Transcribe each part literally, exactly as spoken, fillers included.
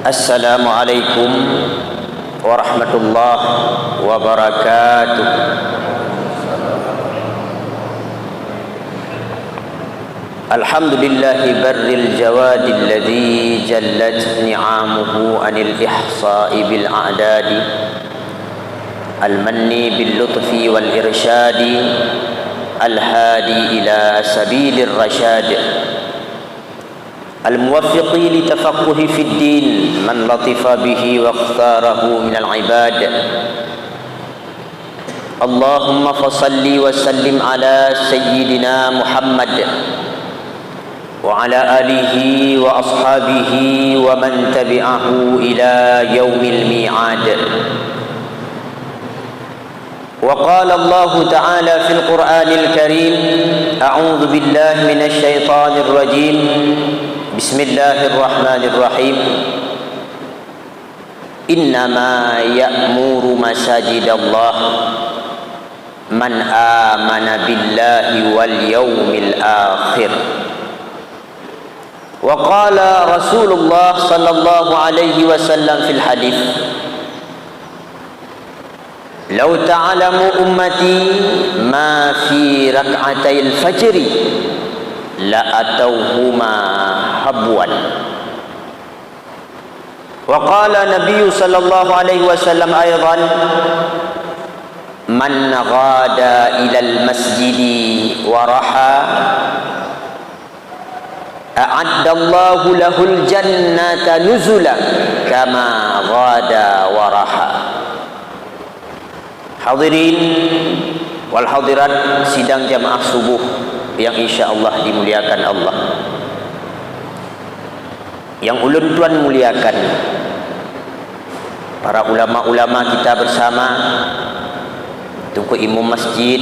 Assalamualaikum warahmatullahi wabarakatuh. Alhamdulillahi barril jawadil ladzi jallat ni'amuhu anil ihsa'i bil a'dadi. Al-manni bil lutfi wal irsyadi. Al-hadi ila sabilir rasyad. Al-muwaffiqi li tafaqquhi fid din, man latifa bihi wa ikhtarahu minal ibad. Allahumma fasalli wa sallim ala sayyidina Muhammad wa ala alihi wa ashabihi wa man tabi'ahu ila yaumil mi'ad. Wa qala Allahu ta'ala fil Qur'anil Karim, a'udzu billahi minasy syaithanir rajim. Bismillahirrahmanirrahim. Innama ya'muru masajidallah man amana billahi wal yaumil akhir. Wa qala Rasulullah sallallahu alaihi wasallam fil hadits, "Lau ta'lamu ummati ma fi rak'atail fajri la atauhuma habwan." Wa qala Nabiyyu sallallahu alaihi wasallam aidan, "Man ghada ilal masjidi wa raha, a'addallahu lahul jannata nuzula kama ghada wa raha." Hadirin wal hadirat sidang jamaah subuh yang insya Allah dimuliakan Allah. Yang ulôn tuan muliakan, para ulama-ulama kita bersama, Teungku Imum Masjid,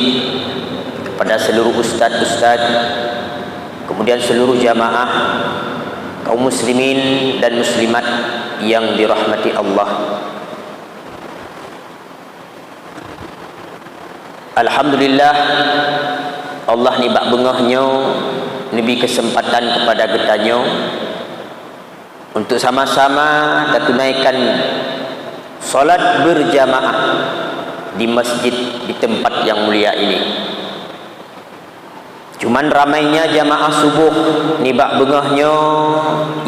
kepada seluruh ustaz-ustaz, kemudian seluruh jamaah, kaum muslimin dan muslimat yang dirahmati Allah. Alhamdulillah, Allah nibak beungoh nyoe neubi keuseumpatan keupada geutanyoe untuk sama-sama tatunaikan salat beurjamaah di masjid di teumpat nyang mulia ini. Cuman ramainya jamaah suboh nibak beungoh nyoe,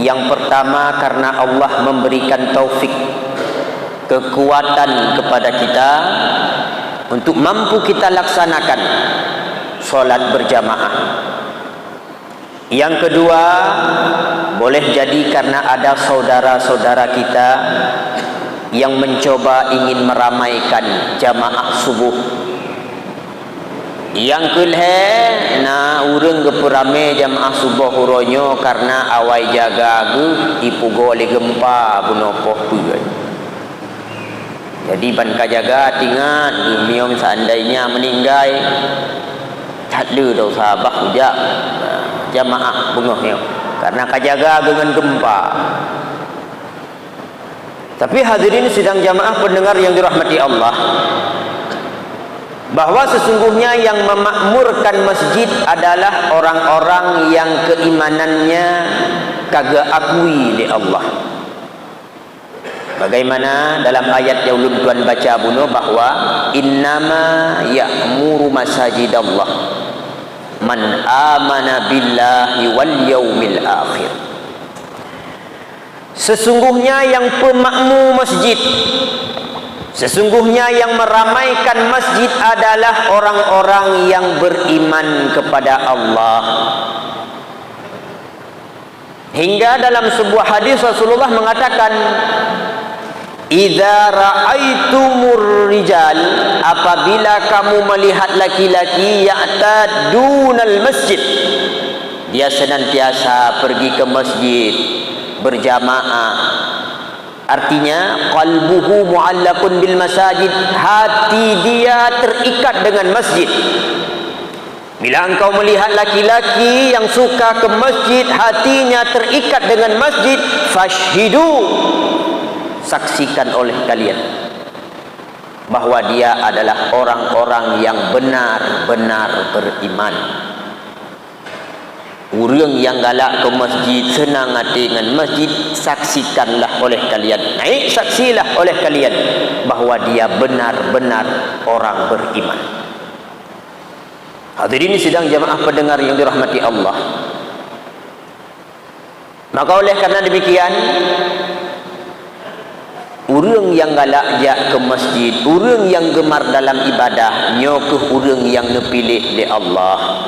nyang peurtama karna Allah memberikan taufik, keukuatan keupada kita untuk mampu kita laksanakan salat beurjamaah. Nyang keudua, boleh jadi karna ada saudara-saudara kita nyang mencoba ingin meramaikan jamaah suboh. Nyang keulhée, na ureuëng geupeuramé jamaah suboh uroe nyoe karna awai jaga geuh jipugoe lé geumpa bunoe poh peue. Jadi ban ka jaga, tingat geuh miong seandainya meuninggai, that le desya bah ujak jamaah beungoh nyoe karna ka jaga geuh ngon geumpa. Tapi hadirin sidang jamaah pendengar yang dirahmati Allah, bahwa sesungguhnya yang memakmurkan masjid adalah orang-orang yang keimanannya ka geuakui lé Allah. Bagaimana dalam ayat nyang ulôn tuan baca bunoe bahwa, "Innama ya'muru masajidallah man amana billahi wal yaumil akhir." Sesungguhnya yang peumakmu masjid, sesungguhnya yang meramaikan masjid adalah orang-orang yang beriman kepada Allah. Hingga dalam sebuah hadis Rasulullah mengatakan, "Idza ra'aitumur rijal, apabila kamu melihat laki-laki, ya'tadunal masjid, dia senantiasa pergi ke masjid berjamaah." Artinya, qalbuhu mu'allaqun bil masajid, hati dia terikat dengan masjid. Bila engkau melihat laki-laki yang suka ke masjid, hatinya terikat dengan masjid, fashhidu, saksikan oleh kalian bahwa dia adalah orang-orang yang benar-benar beriman. Ureuëng nyang galak keu masjid, seunang até ngon masjid, saksikanlah oleh kalian, naik saksilah oleh kalian bahwa dia benar-benar orang beriman. Hadirin sidang jamaah pendengar yang dirahmati Allah. Maka oleh karena demikian, ureuëng nyang galak jak keu masjid, ureuëng nyang gemar dalam ibadah, nyoe kheueh ureuëng nyang neupiléh lé Allah.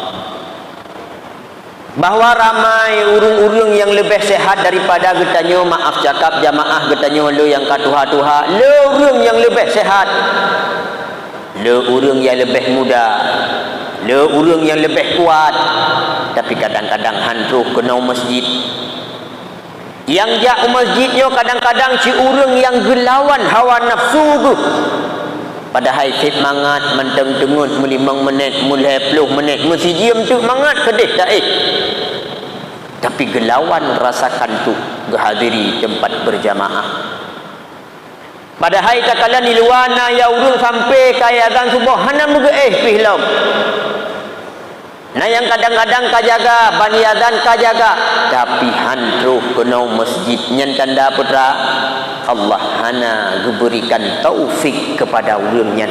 Bahwa ramai ureuëng-ureuëng nyang leubeh sehat daripada geutanyoe, maaf cakap jamaah, geutanyoe le nyang ka tuha-tuha, le ureuëng nyang leubeh sehat. Le ureuëng nyang leubeh muda, le ureuëng nyang leubeh kuat, tapi kadang-kadang han troh keunoe masjid. Nyang jak u masjid nyoe kadang-kadang cit ureuëng nyang geulawan hawa nafsu geuh. Padahai sép mangat mantong teungeut meulimong menit, meulhée ploh menit, meusijeuem teuk mangat keudeh taéh. Tapi geulawan rasa kantuk geuhadiri teumpat beujamaah. Padahai takalon di luwa na ya ureuëng sampai ka azan suboh hana meugeuéh pih lom. Na nyang kadang-kadang ka jaga, ban azan ka jaga, tapi han troh keunoe masjid, nyan tanda peue treuk? Allah hana geuberikan taufik kepada ureuëng nyan.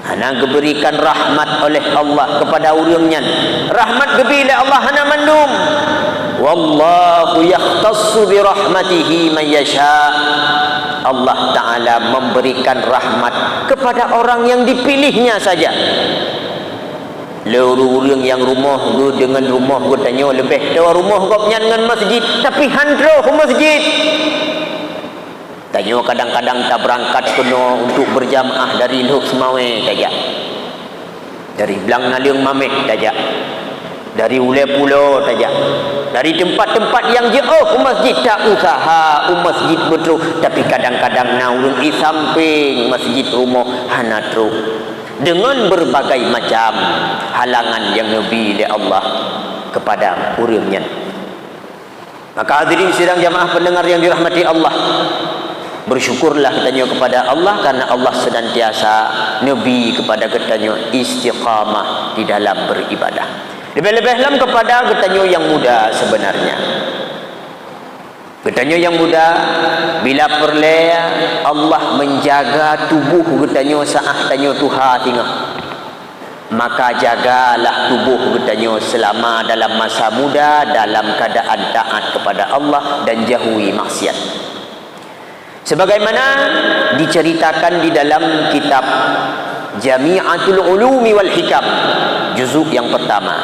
Hana geuberikan rahmat oleh Allah kepada ureuëng nyan. Rahmat geubri lé Allah hana mandum. "Wallahu yakhtassu bi rahmatihi man yasha." Allah Ta'ala memberikan rahmat kepada orang yang dipilihnya saja. Le ureuëng nyang rumoh geuh deungon rumoh geutanyoe leubeh toe rumoh gobnyan ngon masjid, tapi han troh u masjid. Tanyoe kadang-kadang tabeurangkat keunoe untuk beujamaah dari Lhok Seumawé tajak, dari Blang Naleueng Mameh tajak, dari Ulée Pulo tajak, dari teumpat-teumpat nyang jiôh u masjid, ta-usaha u masjid beutroh, tapi kadang-kadang na ureuëng i sampéng masjid rumoh hana troh, deungon beurbagai macam halangan nyang neubi lé Allah kepada ureuëng nyan. Maka hadirin sidang jamaah pendengar yang dirahmati Allah, bersyukurlah geutanyoe kepada Allah karena Allah senantiasa neubi kepada geutanyoe istiqamah di dalam beribadah. Leubeh-leubeh lom kepada geutanyoe nyang muda sebenarnya. Geutanyoe nyang muda, bila peureulée Allah menjaga tuboh geutanyoe saat tanyoe tuha singoh. Maka jagalah tuboh geutanyoe seulama dalam masa muda dalam keuadaan taat kepada Allah dan jauhi maksiat. Sebagaimana diceritakan di dalam kitab Jami'atul Ulumi wal Hikam, juzuk yang pertama.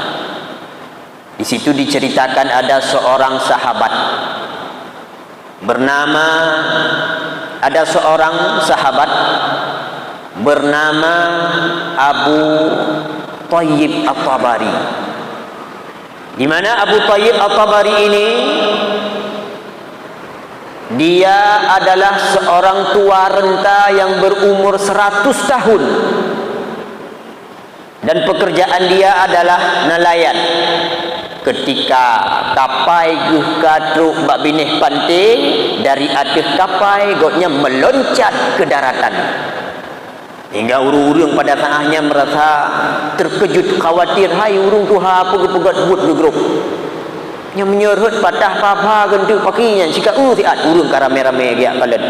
Di situ diceritakan ada seorang sahabat bernama, ada seorang sahabat bernama Abu Thayyib At-Tabari. Di mana Abu Thayyib At-Tabari ini, dia adalah seorang tua renta yang berumur seratus tahun. Dan pekerjaan dia adalah nelayan. Ketika kapai geuh ka trok bak binéh panté, dari ateueh kapai gobnyan meuloncat keu daratan. Hingga ureuëng-ureuëng pada saat nyan merasa terkejut, khawatir, hai ureuëng tuha, peue geupeugét buet geugrôp. Nyan meunyoe rhot patah pha-pha geunteuk paki nyan, sika eu siat ureuëng ka ramé-ramé geujak kalon.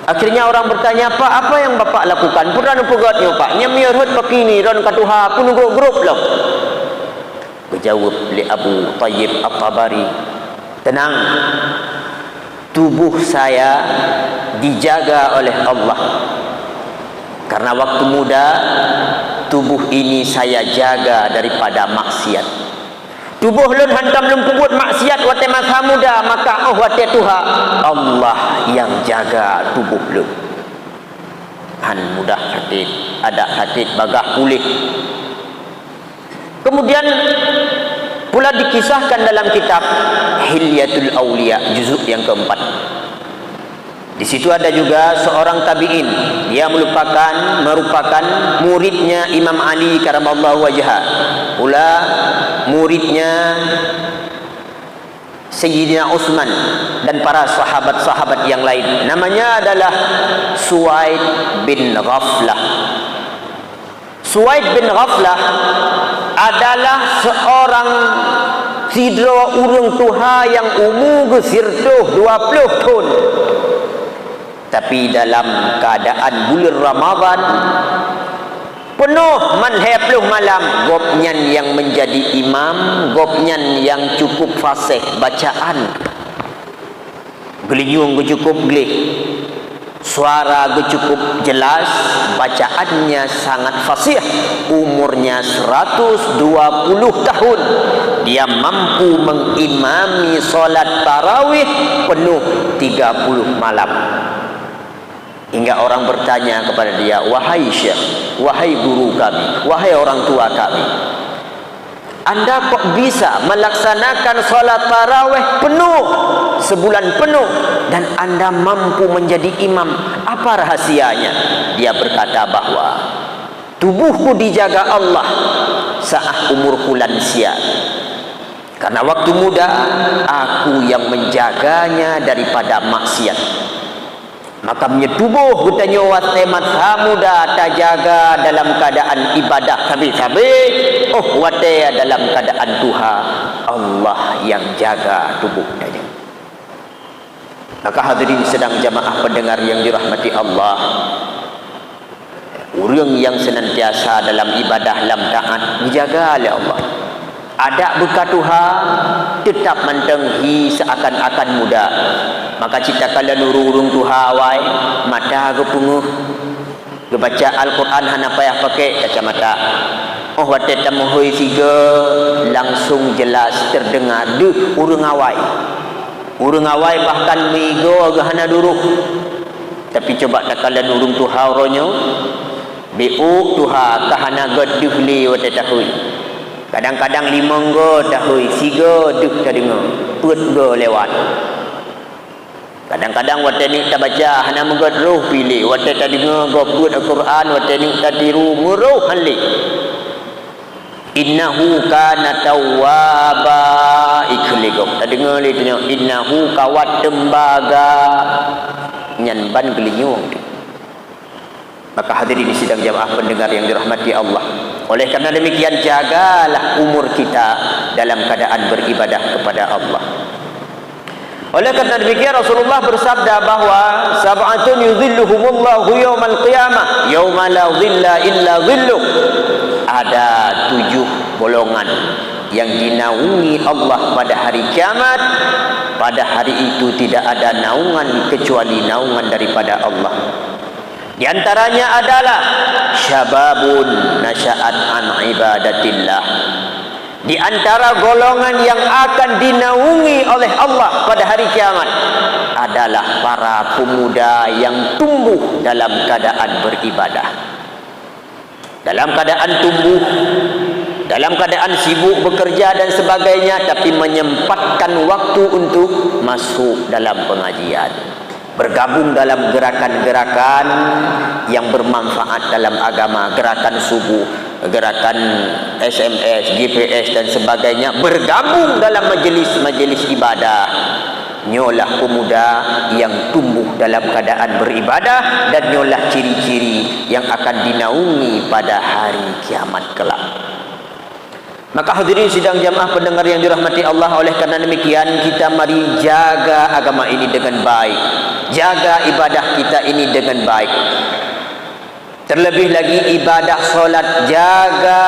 Akhirnya orang bertanya, "Pak, apa yang Bapak lakukan? Peue droeneuh peugét nyoe, Pak? Nyan meunyoe rhot paki ni, droeneuh ka tuha, peue neugrôp-grôp lom?" Geujaweueb lé Abu Thayyib At-Tabari, "Tenang, tubuh saya dijaga oleh Allah. Karena waktu muda, tubuh ini saya jaga daripada maksiat." Tuboh lôn hantom lôn peubuet maksiat watée masa muda, maka óh watée tuha, Allah nyang jaga tuboh lôn. Han mudah sakét, adak sakét bagaih puléh. Kemudian pula dikisahkan dalam kitab Hilyatul Auliya, juzuk yang keempat. Di situ ada juga seorang tabi'in, dia merupakan, merupakan muridnya Imam Ali karamallahu wajhah, pula muridnya Sayyidina Utsman dan para sahabat-sahabat yang lain. Namanya adalah Suwaid bin Ghaflah. Suwaid bin Ghaflah adalah seorang sidroe ureuëng tuha nyang umu geuh siratoh dua ploh thon. Tapi dalam keadaan bulan Ramadhan, peunoh man lhée ploh malam, gobnyan nyang meunjadi imam, gobnyan nyang cukup fasih bacaan. Geulinyueng geucukup gleh, suara geucukup jelas, bacaannya sangat fasih, umurnya seratus dua puluh tahun. Dia mampu mengimami salat tarawih penuh tiga puluh malam. Hingga orang bertanya kepada dia, "Wahai syekh, wahai guru kami, wahai orang tua kami, anda kok bisa melaksanakan salat tarawih penuh, sebulan penuh, dan anda mampu menjadi imam? Apa rahasianya?" Dia berkata bahwa, "Tubuhku dijaga Allah saat umurku lansia. Karena waktu muda, aku yang menjaganya daripada maksiat." Maka meunyoe tuboh geutanyoe watée masa muda tajaga dalam keuadaan ibadah sabe-sabe, óh watée dalam keuadaan tuha, Allah nyang jaga tuboh tanyoe. Maka hadirin sidang jamaah pendengar yang dirahmati Allah, ureuëng nyang seunantiasa dalam ibadah lam taát dijaga lé Allah. Adak beuka tuha, teutab mantong hi seuakan-akan muda. Maka cit takalon ureuëng-ureuëng tuha awai, mata geupeungeuh, geubaca Al-Quran hana payah pakai kacamata. Óh watée tameuhôi sigoe, langsung jelas teudeunga deuh ureuëng awai. Ureuëng awai bahkan meuigoe geuh hana duroh. Tapi coba takalon ureuëng tuha uroe nyoe, bék tuha ka hana gét deuh lé watée tahôi. Kadang-kadang limong goe tahôi, sigoe deuh tadeungoe, peuet goe lewat. Kadang-kadang watée niet tabaca hana meugét roh pih lé, watée tadeungoe gob peuet Al-Quran, watée niet tatiru meuroh han lé. "Innahu kana tawwaba," ikheun lé gob. Tadeungoe lé tanyoe, "Innahu kawat teumbaga." Nyan ban geulinyueng. Maka hadirin sidang jamaah pendengar yang dirahmati Allah. Oleh karena demikian, jagalah umur kita dalam keadaan beribadah kepada Allah. Oleh karena demikian, Rasulullah bersabda bahwa, "Sab'atun yuzilluhumullahu yaumal qiyamah, yauma la zilla illa zilluh." Ada tujuh golongan yang dinaungi Allah pada hari kiamat. Pada hari itu tidak ada naungan kecuali naungan daripada Allah. Di antaranya adalah syababun nasya'at an ibadatillah. Di antara golongan yang akan dinaungi oleh Allah pada hari kiamat adalah para pemuda yang tumbuh dalam keadaan beribadah. Dalam keadaan tumbuh, dalam keadaan sibuk bekerja dan sebagainya, tapi menyempatkan waktu untuk masuk dalam pengajian. Bergabung dalam gerakan-gerakan yang bermanfaat dalam agama, gerakan subuh, gerakan S M S, G P S dan sebagainya, bergabung dalam majelis-majelis ibadah. Nyolah pemuda yang tumbuh dalam keadaan beribadah dan nyolah ciri-ciri yang akan dinaungi pada hari kiamat kelak. Maka hadirin sidang jamaah pendengar yang dirahmati Allah, oleh karena demikian kita mari jaga agama ini dengan baik, jaga ibadah kita ini dengan baik. Terlebih lagi ibadah solat jaga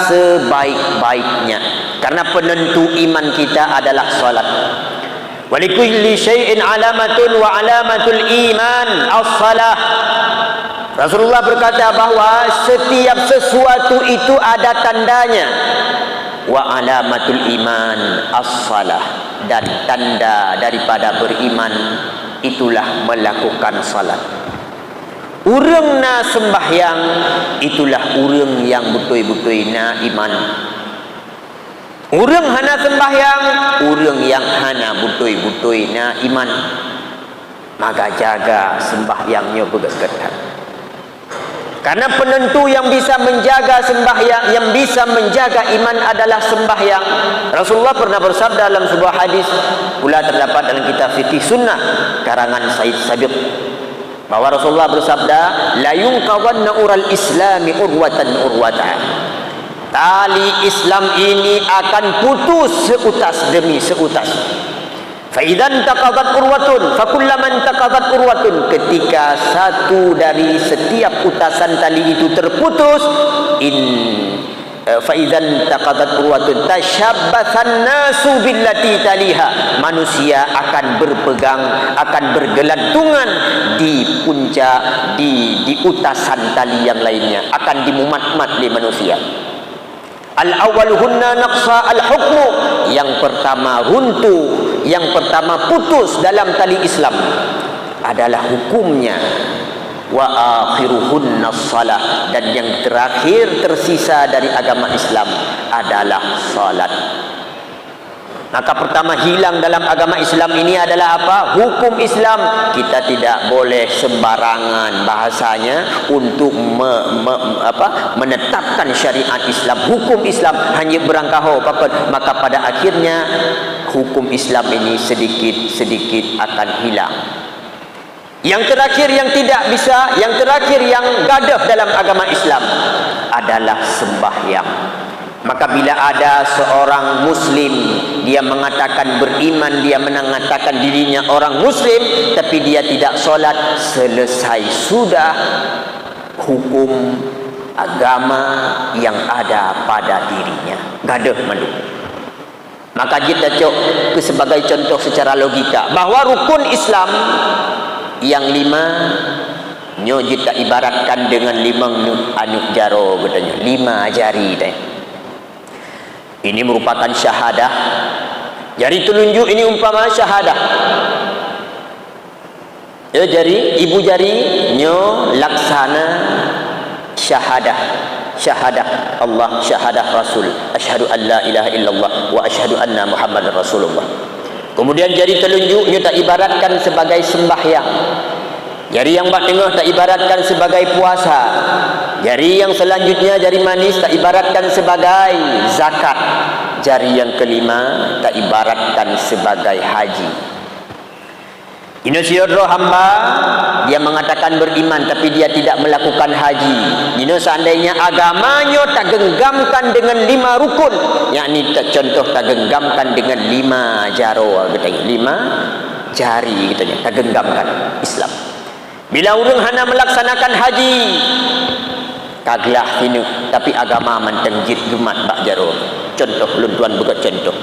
sebaik-baiknya. Karena penentu iman kita adalah solat. "Wa likulli syai'in alamatun wa alamatul iman as-salah." Rasulullah berkata bahwa setiap sesuatu itu ada tandanya. "Wa alamatul iman as-salah." Dan tanda daripada beriman itulah melakukan salat. Ureuëng na sembahyang, itulah ureuëng nyang beutôi-beutôi na iman. Ureuëng hana sembahyang, ureuëng nyang hana beutôi-beutôi na iman. Maka jaga sembahyang nyoe beugét-gét that. Karena penentu yang bisa menjaga sembahyang, yang bisa menjaga iman adalah sembahyang. Rasulullah pernah bersabda dalam sebuah hadis, pula terdapat dalam kitab Fikih Sunnah karangan Said Sabiq, bahwa Rasulullah bersabda, "La yunqadhanna ural Islami urwatan urwatan." Tali Islam ini akan putus seutas demi seutas. Fa idzan taqadhat urwatun, fa kullaman taqadhat urwatun, ketika satu dari setiap utasan tali itu terputus, in, eh, fa idzan taqadhat urwatun, tashabbathan nasu billati taliha. Manusia akan berpegang, akan bergelantungan di puncak, di, di utasan tali yang lainnya, akan dimumat-mat lé manusia. Al-awwaluhunna naqsa al-hukmu, yang pertama runtuh, yang pertama putus dalam tali Islam adalah hukumnya. Wa akhiruhunna shalah, dan yang terakhir tersisa dari agama Islam adalah salat. Maka pertama hilang dalam agama Islam ini adalah apa? Hukum Islam. Kita tidak boleh sembarangan bahasanya untuk me-, me-, apa, menetapkan syariat Islam, hukum Islam hanya beurangkaho papan. Maka pada akhirnya hukum Islam ini sedikit-sedikit akan hilang. Yang terakhir yang tidak bisa, yang terakhir yang gadôh dalam agama Islam adalah sembahyang. Maka bila ada seorang muslim, dia mengatakan beriman, dia mengatakan dirinya orang muslim, tapi dia tidak salat, selesai sudah hukum agama yang ada pada dirinya. Gadôh mandum. Maka jeuet tacok keu sebagai contoh secara logika bahwa rukun Islam nyang lima nyoe jeuet taibaratkan deungon limong nu-, aneuk jaroe geutanyoe, lima jari teh. Ini merupakan syahadah. Jari telunjuk ini umpama syahadah. Ya, jari, ibu jari nyoe laksana syahadah. Syahadah Allah, syahadah Rasul. Asyhadu an la ilaha illallah wa asyhadu anna Muhammadar Rasulullah. Kemudian jari telunjuk nyoe taibaratkan sebagai sembahyang. Jari nyang bak teungoh taibaratkan sebagai puasa. Jari nyang selanjutnya, jari manis, taibaratkan sebagai zakat. Jari nyang kelima taibaratkan sebagai haji. Inoe sidroe hamba, dia mengatakan beriman, tapi dia tidak melakukan haji. Inoe seandainya agama nyoe tagenggamkan dengan lima rukun, yakni ta-, contoh tagenggamkan dengan lima jaroe, geutanyoe, lima jari, geutanyoe, tagenggamkan Islam. Bila ureuëng hana melaksanakan haji, ka glah hineuk, tapi agama mantong jeuet geumat bak jaroe. Contoh, lôn tuan beugot contoh.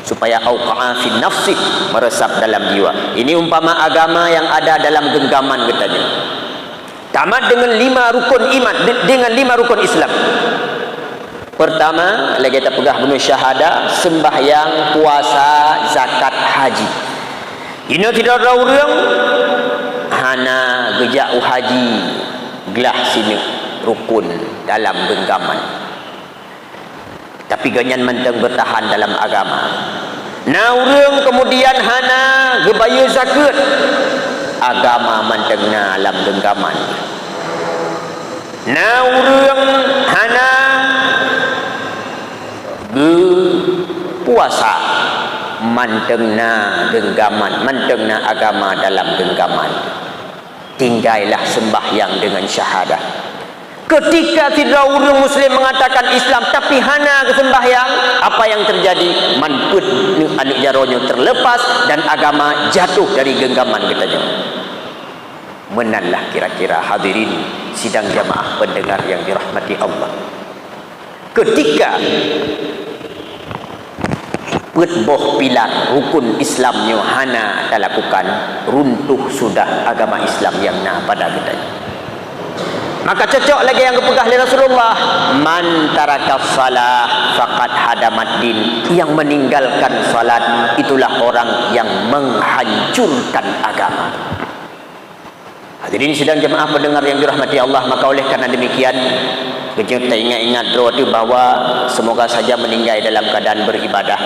Supaya auqa'a fi nafsih, meresap dalam jiwa. Ini umpama agama yang ada dalam genggaman geutanyoe. Tamat dengan lima rukun iman, de-, dengan lima rukun Islam. Pertama, lagée tapeugah bunoe syahadah, sembahyang, puasa, zakat, haji. Inoe sidroe ureuëng hana geujak u haji, glah sineuk rukun dalam genggaman. Tapi gobnyan mantong beutahan dalam agama. Na ureuëng keumudian hana geubayeue zakeuet, agama mantong na lam genggaman. Na ureuëng hana geupuasa, mantong na genggaman, mantong na agama dalam genggaman. Tinggailah sembahyang dengan syahadah. Ketika sidroe ureuëng muslim mengatakan Islam tapi hana geusembahyang, apa yang terjadi? Man peuet aneuk jaroe nyoe terlepas dan agama jatuh dari genggaman geutanyoe. Meunanlah kira-kira, hadirin sidang jamaah pendengar yang dirahmati Allah. Ketika peuet boh pilar rukun Islam nyoe hana talakukan, runtuh sudah agama Islam nyang na pada geutanyoe. Maka cocok lagée nyang geupeugah lé Rasulullah, "Man taraka shalah faqad hadamat din." Yang meninggalkan salat, itulah orang yang menghancurkan agama. Hadirin sidang jemaah pendengar yang dirahmati Allah, maka oleh karena demikian, geujeuet taingat-ingat droe teuh bahwa semoga saja meninggai dalam keadaan beribadah.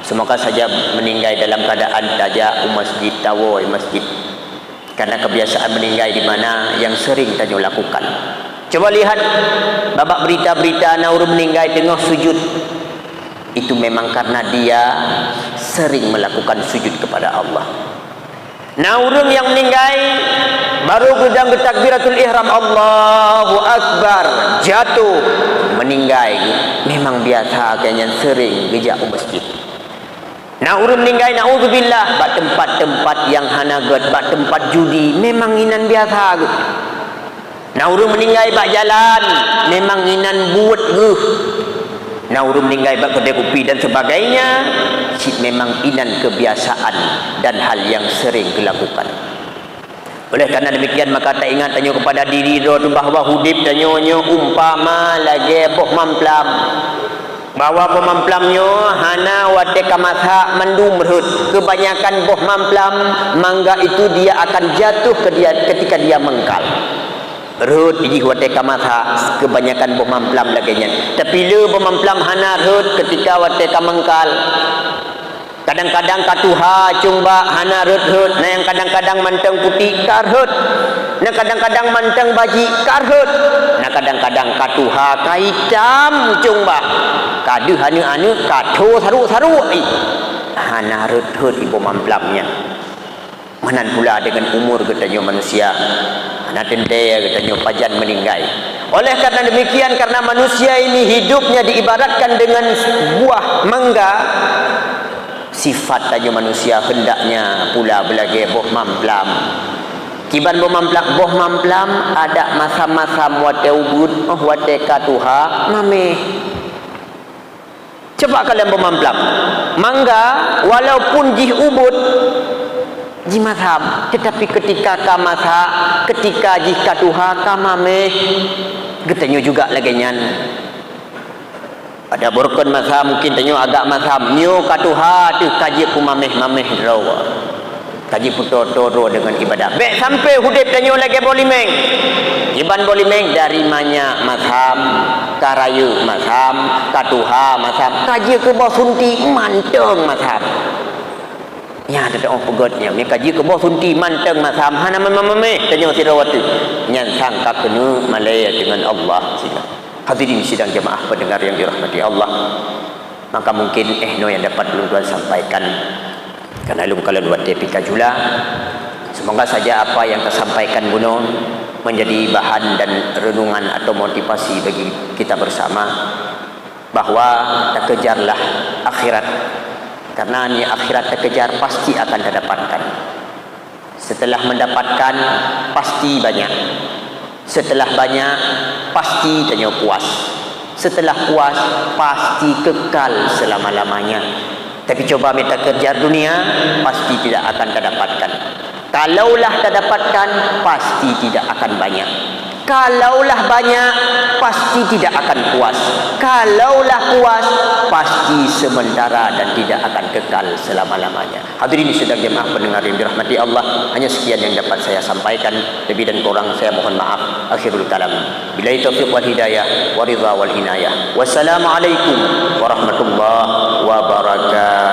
Semoga saja meninggai dalam keadaan tajak u masjid, tawoe masjid. Karena kebiasaan meninggai di mana yang sering tanyoe lakukan. Coba lihat babak berita-berita na ureuëng meninggai teungoh sujud. Itu memang karena dia sering melakukan sujud kepada Allah. Na ureuëng nyang meuninggai, barô geudang geutakbiratul ihram, Allahu Akbar, jatuh, meuninggai. Memang biasa geuh nyan sering geujak u masjid. Na ureuëng meuninggai, naudzubillah, bak teumpat-teumpat nyang hana gét, bak teumpat judi, memang inan biasa geuh. Na ureuëng meuninggai bak jalan, memang inan buet geuh. Na ureuëng meuninggai bak keudè kupi dan sebagainya, cit memang inan kebiasaan dan hal nyang sering geulakukan. Oleh karena demikian, maka taingat tanyoe kepada diri droe teuh bahwa udeb tanyoe nyoe umpama lagée boh mamplam. Bahwa boh mamplam nyoe hana watée ka masak mandum rhot. Kebanyakan boh mamplam mangga itu dia akan jatuh ke dia ketika dia mengkal. Rhot jih watée ka masak, kebanyakan boh mamplam lagée nyan. Tapi le boh mamplam hana rhot ketika watée ka mengkal. Kadang-kadang ka tuha cong bak hana rhot-rhot, na nyang kadang-kadang mantong putéh ka rhot, na kadang-kadang mantong bajik ka rhot, na kadang-kadang ka tuha ka itam cong bak, ka deuh aneuk-aneuk ka tho saruk-saruk ih. Hana rhot-rhot iboh mamplam nyan. Meunan pula deungon umur geutanyoe manusia, hana teuntée geutanyoe pajan meuninggai. Oleh karena demikian, karena manusia ini hidupnya diibaratkan dengan buah mangga, sifat tanyoe manusia hendaknya pula beulagée boh mamplam. Kiban boh mamplam, boh mamplam ada masam-masam, watée ubit, oh, watée ka tuha, maméh. Coba kalon boh mamplam. Mangga, walaupun jih ubit, jih masam, tetapi ketika ka masak, ketika jih ka tuha, ka maméh. Geutanyoe juga lagée nyan. Pada beurukon masa mungkin tanyoe agak masam, nyoe ka tuha teuh ka jeuet peumaméh-maméh droe. Ka jipeutoe-toe droe deungon ibadah. Bék sampoe udeb tanyoe lagée boh limeng. Kiban boh limeng dari manyak masam, ka rayeuk masam, ka tuha masam, ka jeuet keu boh sunti mantong masam. Nyan teuh peugét nyan, ka jeuet keu boh sunti mantong masam, hana maméh-maméh tanyoe sidroe teuh. Nyan sang ka keuneuk malée deungon Allah sidang. Hadirin sidang jamaah pendengar yang dirahmati Allah. Maka mungkin eh noe nyang dapat ulôn tuan sampaikan. Karena lôn kalon watée pih ka jula. Semoga saja apa yang tasampaikan bunoe menjadi bahan dan renungan atau motivasi bagi kita bersama, bahwa takejarlah akhirat. Karena ni akhirat takejar pasti akan tadapatkan. Setelah mendapatkan, pasti banyak. Setelah banyak, pasti tanyoe puas. Setelah puas, pasti kekal selama-lamanya. Tapi coba mita kejar dunia, pasti tidak akan tadapatkan. Kalaulah tadapatkan, pasti tidak akan banyak. Kalaulah banyak, pasti tidak akan puas. Kalaulah puas, pasti sementara dan tidak akan kekal selama-lamanya. Hadirin sidang jemaah pendengar yang dirahmati Allah, hanya sekian yang dapat saya sampaikan. Lebih dan kurang saya mohon maaf. Akhirul kalam. Billahi taufiq wal hidayah, wa ridha wal inayah. Wassalamualaikum warahmatullahi wabarakatuh.